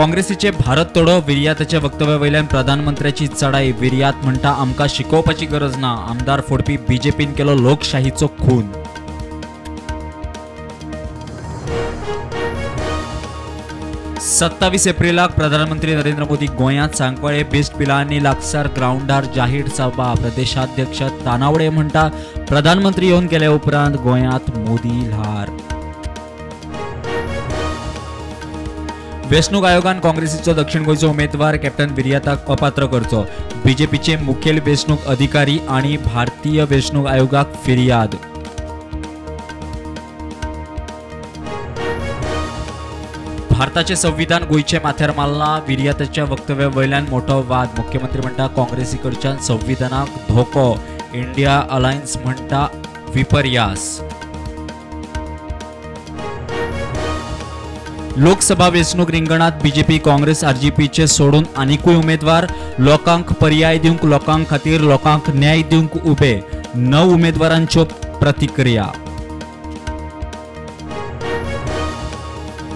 काँग्रेसीचे भारत तोडो विर्याताच्या वक्तव्या वयल्यान प्रधानमंत्र्याची चढाई. विर्यात म्हणटा आमकां शिकोवपाची गरज ना. आमदार फोडपी बीजेपीन केलो लोकशाहीचो खून. 27 एप्रिलाक प्रधानमंत्री नरेंद्र मोदी गोंयांत सांकवाळे बेस्ट पिलांनी लागसार ग्रावंडार जाहीर सभा. प्रदेशाध्यक्ष तानावडे म्हणटा प्रधानमंत्री येवन गेले उपरांत गोंयांत मोदी ल्हार. वेंचणूक आयोगान काँग्रेसीचो दक्षिण गोंयचो उमेदवार कॅप्टन विर्याताक अपात्र करचो. बीजेपीचे मुखेल वेंचणूक अधिकारी आनी भारतीय वेंचणूक आयोगाक फिर्याद. भारताचे संविधान गोंयचे माथ्यार मारलां. विर्याताच्या वक्तव्या वयल्यान मोठो वाद. मुख्यमंत्री म्हणटा काँग्रेसी कडच्यान संविधानाक धोको. इंडिया अलायन्स म्हणटा विपर्यास. लोकसभा वेंचणूक रिंगणात बीजेपी काँग्रेस आरजीपीचे सोडून आनिकूय उमेदवार. लोकांक पर्याय दिवंक, लोकां खातीर लोकांक न्याय दिवंक उबे. 9 उमेदवारांच्यो प्रतिक्रिया.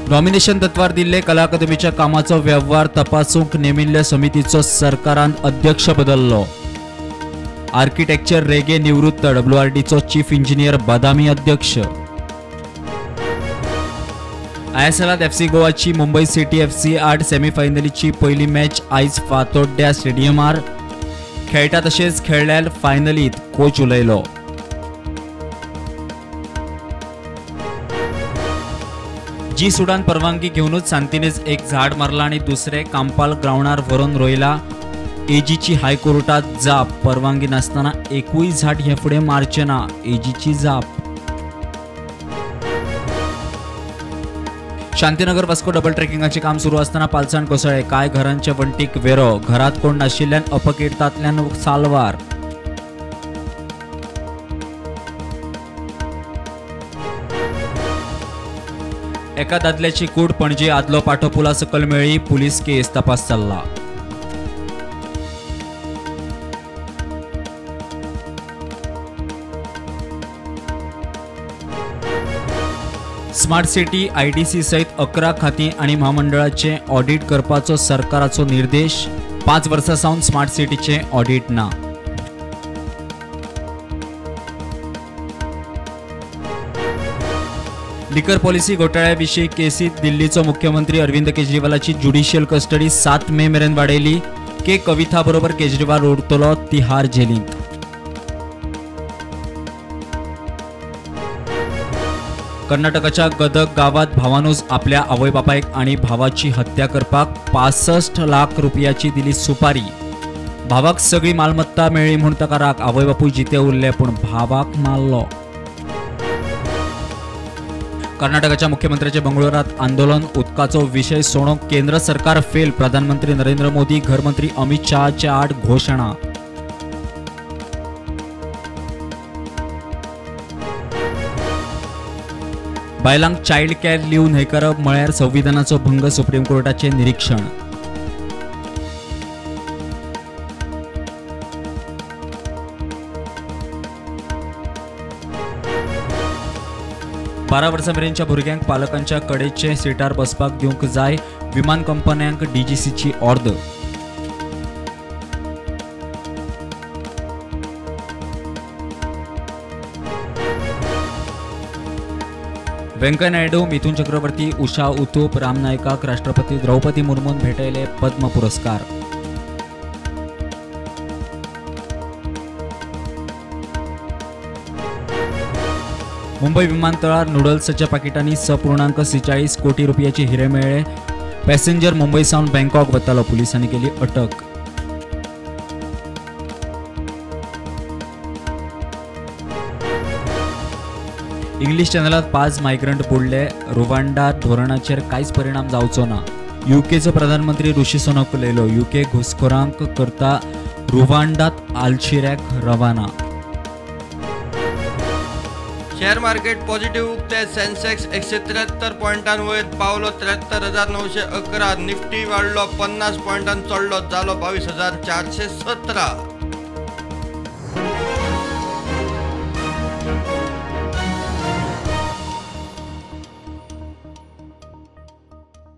नॉमिनेशन तत्वार दिल्ले कला अकादमीच्या कामाचो वेव्हार तपासूंक नेमिल्ल्या समितीचो सरकारान अध्यक्ष बदललो. आर्किटेक्चर रेगे निवृत्त डब्ल्यूआरडीचो चीफ इंजिनियर बदामी अध्यक्ष. आयएसएलांत एफसी गोवाची मुंबय सिटी एफसी आड सेमीफायनलीची पयली मॅच आयज फातोड्ड्या स्टेडियमार खेळटा. तशेंच खेळ्ळ्यार फायनलींत कोच उलयलो. जी सुडान परवानगी घेवनूच सांतिनेज एक झाड मारला आनी दुसरें कांपाल ग्रावंडार व्हरून रोयला. एजीची हायकोर्टात जाप. परवानगी नासतना एकूय झाड हे फुडें मारचें ना. एजीची जाप. शांतीनगर वास्को डबल ट्रेकिंगाचें काम सुरू आसतना पालसाण कोसळ्ळें. कांय घरांच्या वण्टीक वेरो. घरांत कोण नाशिल्ल्यान अपकिर्तांतल्यान साल्वार. एका दादल्याची कूड पणजे आदलो पाटो पुला सकयल मेळ्ळी. पुलीस केस तपास चल्ला. स्मार्ट सिटी आयडीसी सयत 11 खातीं आनी म्हामंडळाचें ऑडिट करपाचो सरकाराचो निर्देश. 5 वर्सां सावन स्मार्ट सिटीचें ऑडिट ना. लिकर पॉलिसी घोटाळ्या विशीं केसींत दिल्लीचो मुख्यमंत्री अरविंद केजरीवालाची ज्युडिशियल कस्टडी 7 मे मेरेन वाडयली. के कविता बरोबर केजरीवाल उरतलो तिहार जेलींत. कर्नाटकाच्या गदग गावात भावानूच आपल्या आवय बापायक आनी भावाची हत्या करपाक 65 लाख रुपयाची दिली सुपारी. भावाक सगळी मालमत्ता मेळ्ळी म्हूण ताका राग. आवय बापूय जिते उरले पूण भावाक मारलो. कर्नाटकाच्या मुख्यमंत्र्याचे बंगळुरात आंदोलन. उदकाचो विशय सोडोवंक केंद्र सरकार फेल. प्रधानमंत्री नरेंद्र मोदी, घरमंत्री अमित शहाच्या आड घोशणा. बायलांक चायल्ड केअर लीव न्हयकारप म्हळ्यार संविधानाचो भंग. सुप्रीम कोर्टाचें निरीक्षण. बारा वर्सां मेरेनच्या भुरग्यांक पालकांच्या कडेचे सिटार बसपाक दिवंक जाय. विमान कंपन्यांक डीजीसीची ऑर्द. व्यंकय्या नायडू, मिथुन चक्रवर्ती, उषा उथूप, राम नायकाक राष्ट्रपती द्रौपदी मुर्मून भेटयले पद्म पुरस्कार. मुंबई विमानतळार नूडल्साच्या पाकिटांनी 6.46 कोटी रुपयाचे हिरे मेळ्ळे. पॅसेंजर मुंबई सावन बँकॉक वतालो. पुलिसांनी केली अटक. इंग्लिश चॅनलात 5 मायग्रंट बुडले. रुवांडा धोरणाचेर कांयच परिणाम जावचो ना. युकेचो प्रधानमंत्री ऋषी सुनक उलयलो. युके घुसखोरांक करता रुवांडात आलशिऱ्याक रवाना. शेअर मार्केट पॉझिटिव्ह उक्ते. सेन्सेक्स 173 पॉयंटान वयर पावलो 73,911. निफ्टी वाडलो 50 पॉयंटान चडलो जालो 22,417.